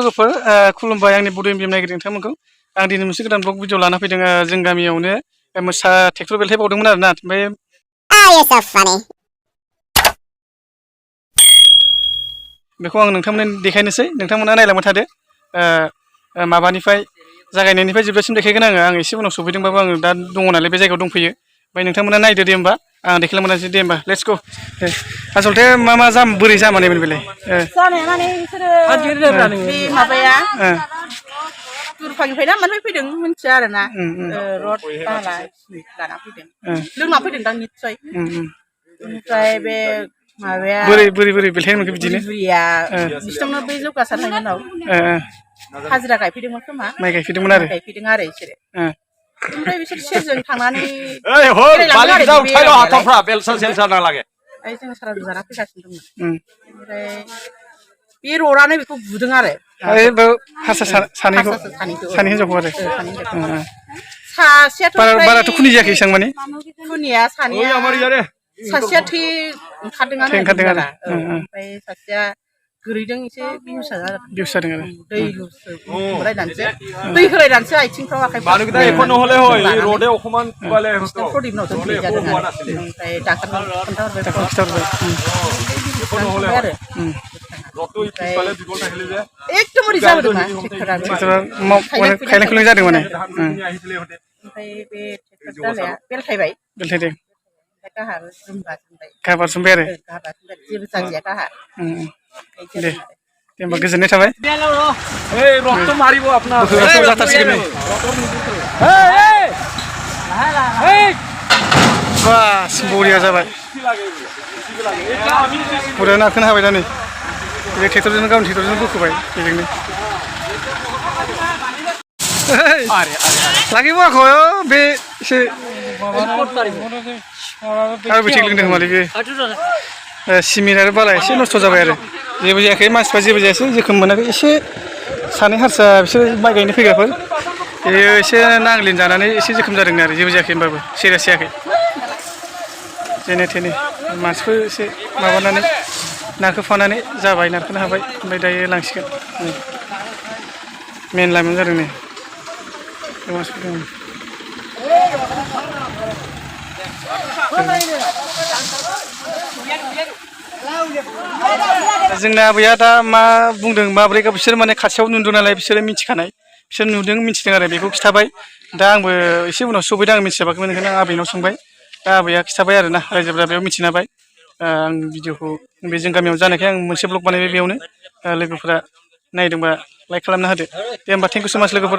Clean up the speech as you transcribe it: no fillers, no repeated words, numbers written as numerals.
लोगोफोर खुलुमबाय आंनि बड' एमबिएम नायगिरि नोंथांमोनखौ आं दिनै मोनसे गोदान ब्लग भिडिअ लाना फैदों जों गामियावनो मोसा ट्रेक्टर बेलथाय बावदोंमोन आरोना ओमफ्राय बेखौ आं नोंथांमोननो देखायनोसै नोंथांमोना नायलांबाय थादो माबानिफ्राय जागायनायनिफ्राय जोबजासिम देखायगोन आं एसे उनाव सफैदोंबाबो आं दा दङ नालाय बे जायगायाव दंफैयो ओमफ्राय नोंथांमोना नायदो दे होमबा आं देखायलांनो मोनासै दे होमबा लेट्स गो आसलथे मा जाम बोरै जामानायमोन बेलाय जानाया माने बिसोरो बे माबाया दुरफांनिफ्राय ना मानिफ्राय फैदों मिथिया आरोना रड बाला लाना फैदों लोंना फैदों दां निस्सय ओमफ्राय बे माबाया बोरै बेलथाय मोनखो बिदिनो बुरिया बिसोरनो बै जौगासारनायनि उनाव हाजिरा गायफैदोंमोन खोमा माइ गायफैदोंमोन आरो बिसोरो ओमफ्राय बिसोर सेरजों थांनानै जों सारा जाना फैगासिनो दंमोन ओमफ्राय बे रडआनो बेखौ बुदों आरो सानै हिनजावखौ आरो सासेयाथ' बाराथ' खुनि जायाखै इसां माने खुनिया सानैया सासेया थै ओंखारदोंआनो ओमफ्राय सासेया गोलैदों एसे बिहुस जादों आरो दै होलायनानैसो आथिंफ्राव आखाइफ्राव प्रदीपनावथ' दै जादों ओमफ्राय डाक्टारनाव खोन्थाहरबाय आरो एकदम ओरै जाबोदों ना खायलें खुलें जादों माने ओमफ्राय बे ट्रेक्टर दालाया बेलथायबाय बेलथायदों गाहा बारसोमबाय आरो जेबो जादिया गाहा दे होमबा गोजोननाय थाबाय जाथारसिगोन बास बरिया जाबाय बरिया नारखोनो हाबाय दा नै बे ट्रेक्टरजोंनो गावनि ट्रेक्टरजोंनो बोखोबाय बेजोंनो लागिबाखौ बे एसे आरो बेथिं लोंदों खोमालै बे सिमेन्ट आरो बाला एसे नस्थ' जाबाय आरो जेबो जायाखै मानसिफ्रा जेबो जायासै जोखोम मोनाखै एसे सानै हारसा बिसोर माइ गायनो फैग्राफोर बेयो एसे नांलिन जानानै एसे जोखोम जादों आरो जेबो जायाखै होनबाबो सिरियास जायाखै जेने थेने मानसिफोर एसे माबानानै नारखोफानानै जाबाय नारखोनो हाबाय ओमफ्राय दायो लांसिगोन मेन लामायाव जादों नै जोंना आबैया दा मा बुंदों माब्रै बिसोर माने खाथियाव नुदों नालाय बिसोरो मिथिखानाय बिसोर मिथिदों आरो बेखौ खिथाबाय दा आंबो एसे उनाव सफैदों आं मिथियाखैमोन ओंखायनो आं आबैनाव सोंबाय दा आबैया खिथाबाय आरो ना रायजोफोरा बेयाव मिथिना हाबाय आं भिडिअखौ बे जों गामियाव जानायखाय आं मोनसे ब्लग बानायबाय बेयावनो लोगोफोरा नायदोंबा लाइक खालामना होदो दे होमबा थेंक इउ सो माच लोगोफोर